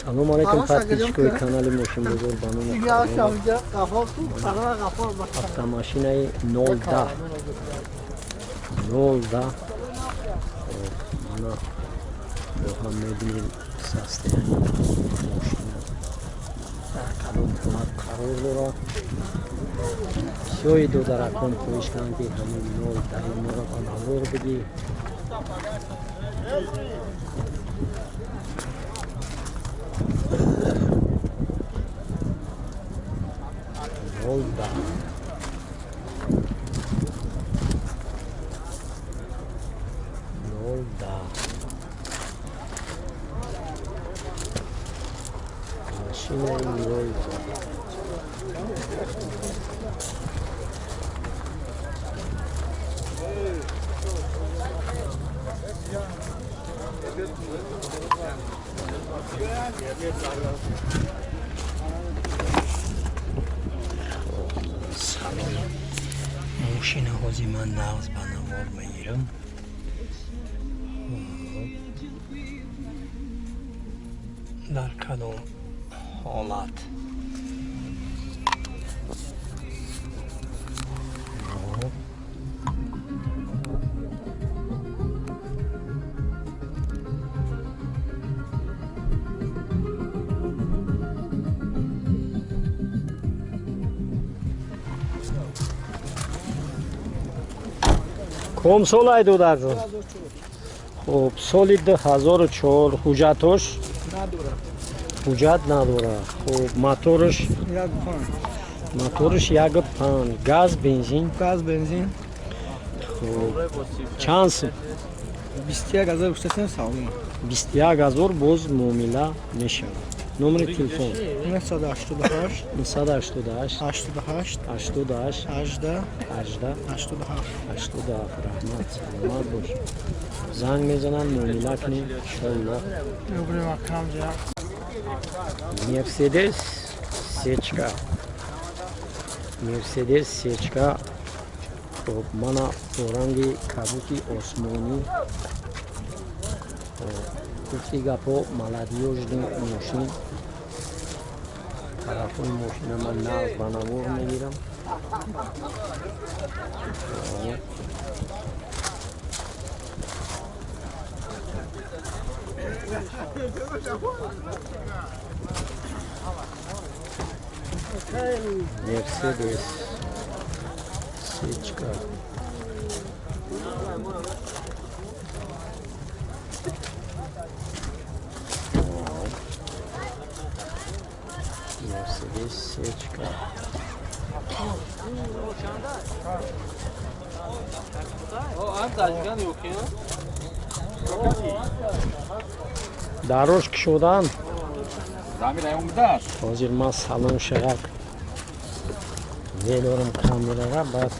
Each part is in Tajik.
Салом алейкум, подписчикои канали Мошинбозор ба номи автомашинаи 010 010. Мана бо ҳам мебинем состояние мошина дар кадом ҳолат қарор дорад. Бисёри додаракон хоҳиш карданд, ки ҳамин 010 моро ба навор бигӣ. 010. 010. Машинаи 010. Салом. Мошина ҳози ман нағз ба навор мегирам. Дар кадом ҳолат? Ком сол ай додарҷон? Хуб, соли 2004. Ҳуҷҷатош? Ҳуҷҷат надорад. Хуб, моторш? Моторш 1.5. Газ, бензин? Газ, бензин. Хуб, чанд сум? 21000 сомон. 21000 боз муомила мешавад. Номери телефон? 988 988 88 88 18 18 87. 87. Раҳмат, саломат бош. Занг мезанам, муомила кунем, иншоаллоҳ. Мерседес сечка. Мерседес сечка. Хуб, мана бо ранги кабути осмонӣ. Гуфти гапҳо, молодёжный мошин. Тарафҳои мошина ман нағз ба навор мегирам. Мерседес сечка. Мерседес сечка. Дарош кушодан. Ҳозир ман салон шаяк медорам камерара, баъд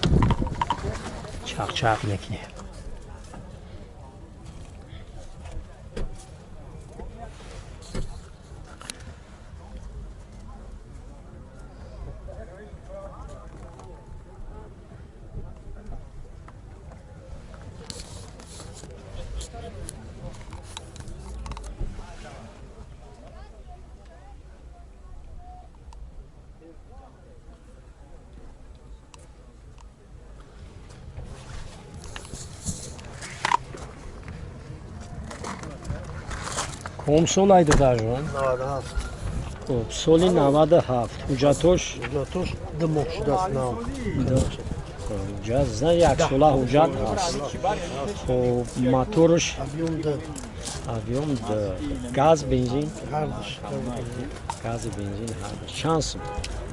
чақчақ мекунем. Ком сол ай додарҷон? 97. Хуб, соли 97. Ҳуҷҷатош? Ҳуҷҷатош 2 моҳ шудааст нав. Ҳуҷҷат зна як сола ҳуҷҷат ҳаст. Хуб, моторш? Объем Д. Объем Д. Газ, бензин? Ҳардуш. Гази бензин ҳардуш. Чанд сум?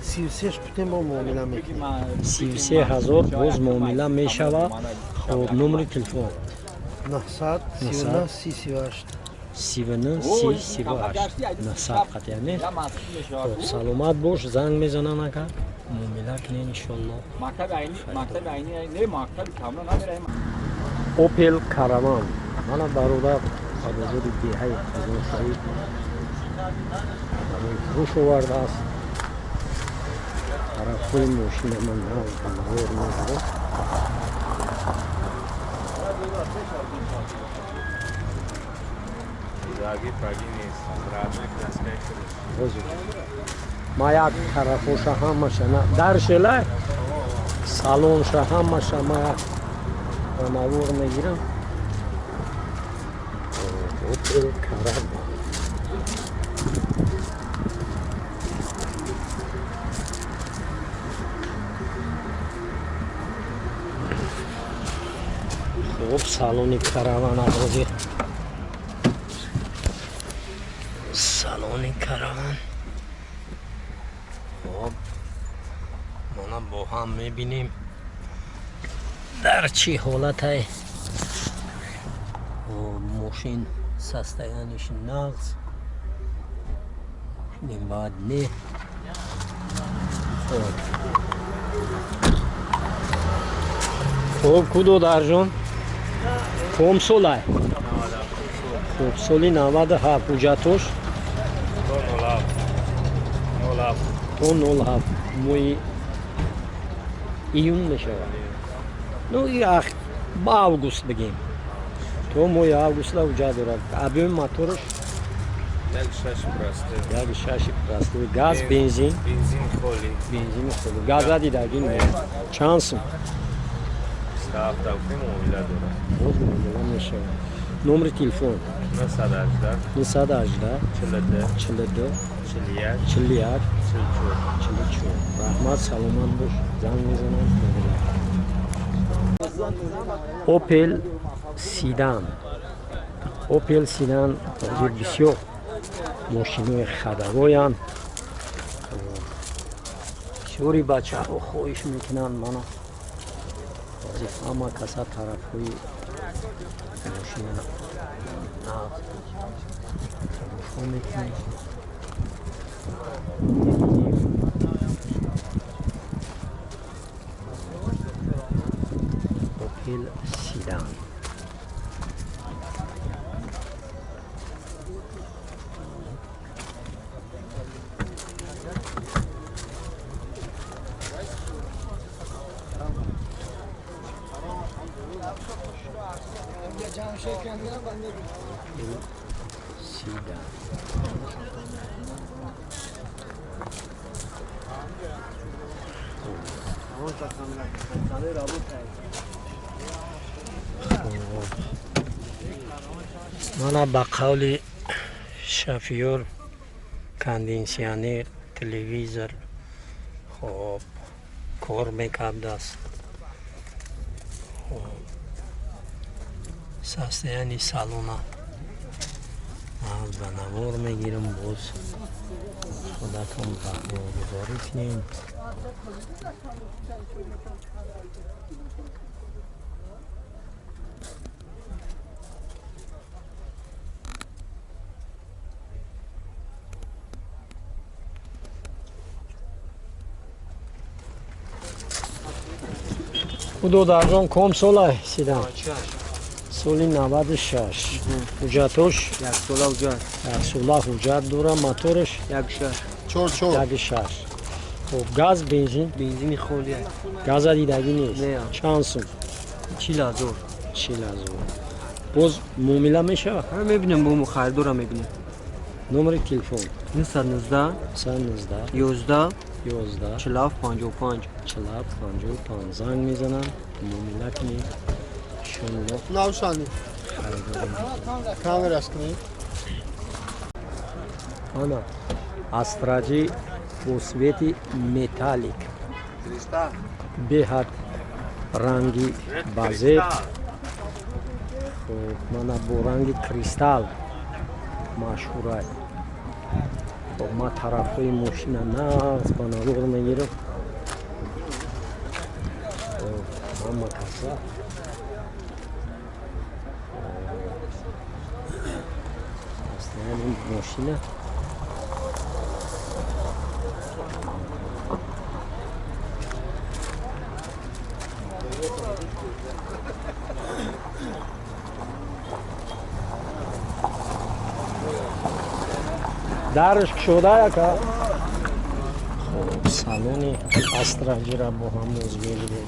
33 путем бо муомила мекунем. 33 000 боз муомила мешавад. Хуб, номери телефон? 900 39 38. 39 30 38. 900 қатъияне. Хуб, саломат бош, занг мезанам, ака муомила кунем, иншоллоҳ. Опел Караван. Мана бародар ба бозори деҳаи Қизилсаид барои фурӯш овардааст. Тарафҳои мошина ман нағз ба навор мегирам. Раги праги нест. Родной краска Ҳозир. Ма як тарафоша ҳамаша на даршела салонша ҳамаша ма як навор мегирам. Opel Караван. Хуб, салони Караван ҳозир. Салони Караван. Хуб, мана бо ҳам мебинем дар чӣ ҳолатай мошин, состояние ш нағз, баъд не. Хуб, хуб, ку додарҷон, ком солай? Хуб, соли 97, ҳуҷҷатош? То 07 моҳи июн мешавад, ну ба август бигем, то моҳи августла ҳуҷҷат дорад. Объёми мотораш? 1,6 простой. Газ, бензин? Бензин холи. Бензини холи. Газа дидагӣ не. Чанд сум? Боз муомила мешавад. Номери телефон? 918. 918. 42. 42. 41. 41. 44. 44. Раҳмат, саломат бош. Занг мезанам. Опел Седан. Опел Седан ҳозир бисёр мошинои ходовой анд. Бисёри бачаҳо хоҳиш мекунанд. Мана ҳозир ҳама каса тарафҳои мошина нағз тамошо мекунем, мебинем. Опел Седан. Седан. Хуб, мана ба қавли шофёр кондитсионер, телевизор хоб кор мекардааст. Хуб, состояние салона ман ба навор мегирам, боз худатон баҳогузорӣ кунем. Худодарҷон, ком солай Седан? Соли 96. Ҳуҷҷатош? Яксола ҳуҷҷат. Яксола ҳуҷҷат дора. Мотораш? 1,6. Чор чор. 1,6. Хуб, газ, бензин? Бензини холи. Газа дидагӣ нест? Не. Чанд сум? 40 000. 40 000. Боз муомила мешавад? Ҳа, мебинем, бо харидора мебинем. Номери телефон? 919. 919. 11. 11. 47 55. 47 55. Занг мезанам, муомила кунед, иншолло. Навшани. Харидорӣ мекунем. Камераш кунед. Ана Астра Ҷи бо цвети металлик, беҳад ранги базеб. Хуб, мана бо ранги кристалл машҳурай. Хуб, ман тарафҳои мошина нағз ба навор мегирам. Хуб, ҳама каса состояние мошина. Дарш кушода яка. Хуб, салони Астра Ҷира бо ҳам боз мебинем.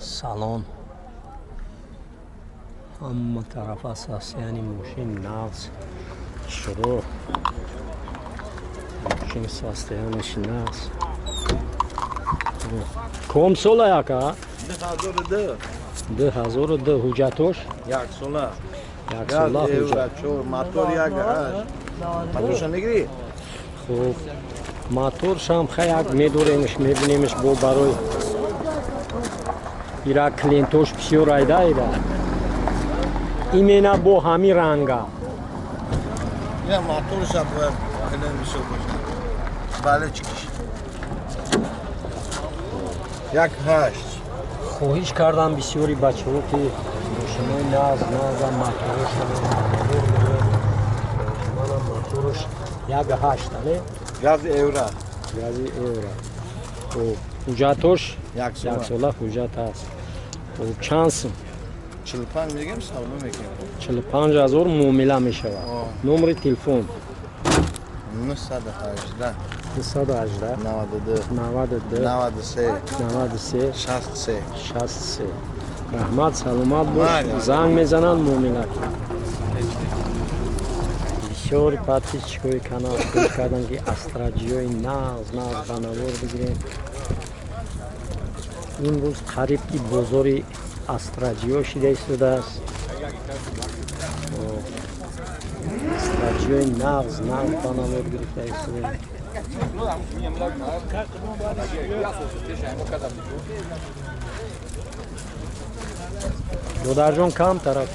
Салон ҳама тарафа состояние мошин нағз шуро, мошин состояние ш нағз. Ком сола, яка? 2002. 2002. Ҳуҷҷатош? Як сола. Як сола ҳуҷҷат. Чор, мотор як ҳашт. Моторша мегирӣ? Хуб, моторшам хай як медоремш, мебинемш. Бо барои ира клиентош бисёр айда айда имена бо ҳамин ранга. Ина моторша бояд клиент бисёр бошад. Бале, чикиш. Як ҳашт. Хоҳиш кардам бисёри бачаҳо, ки мошинои нағз нағза моторошам. Манам моторш як ҳашт, ане? Гази евро. Гази евро. Хуб, ҳуҷҷатош? Як сола. Як сола ҳуҷҷат ҳаст. Хуб, чанд сум? 45 мегем, савдо мекунем. 45 000, муомила мешавад. Номери телефон? 918. 918. 92. 92. 93. 93. 63. 63. Раҳмат, саломат бош. Майли. Занг мезананд, муомила кун. Бисёри подписчик ои канал хоҳиш карданд, ки астраҷиёи нағз нағз ба навор бигирем. Имрӯз қариб ки бозори астраҷиё шида истодааст. Хоб, астраҷиёи нағз нағз ба навор гирифта истодаем. Додарҷон, кам тараф.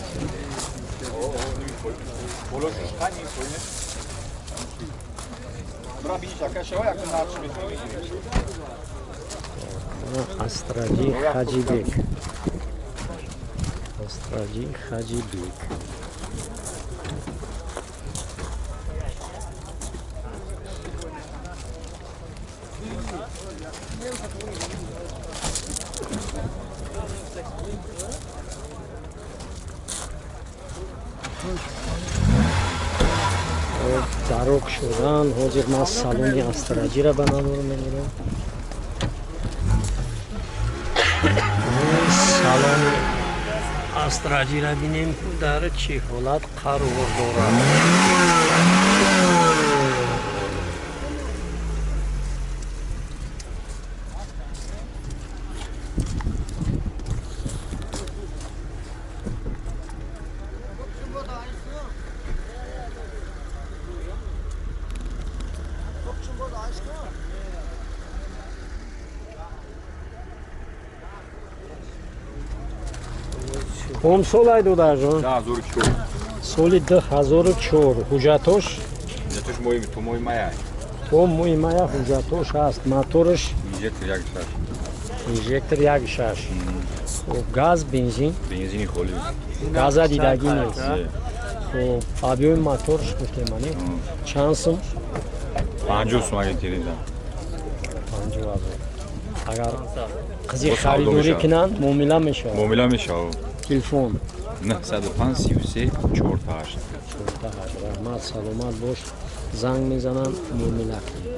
Астраҷи Хаҷибек, Астраҷи Хаҷибек. Дарок шудан. Ҳозир ман салони астраҷиро ба навор мегирам. Салони астраҷиро бинем, дар чӣ ҳолат қарор дорад. Ком солай, додарҷон? 2004. Соли 2004. Ҳуҷҷатош? Ҳуҷҷатош моҳи то моҳи мая. То моҳи мая ҳуҷҷатош ҳаст. Моторш? Инжектор як шаш. Инжектор як шаш. Хуб, газ, бензин? Бензини холӣ. Газа дидагӣ нест. Хуб, объёми моторш гуфтем, ани чанд сум? 50 сум аги тиризам. 50 000. Агар қизи Бо савдо харидорӣ мешавад. кунанд, муомила мешавад? Муомила мешавад. Телефон? 905 33 48. Раҳмат, саломат бош. Занг мезананд, муомила кунед.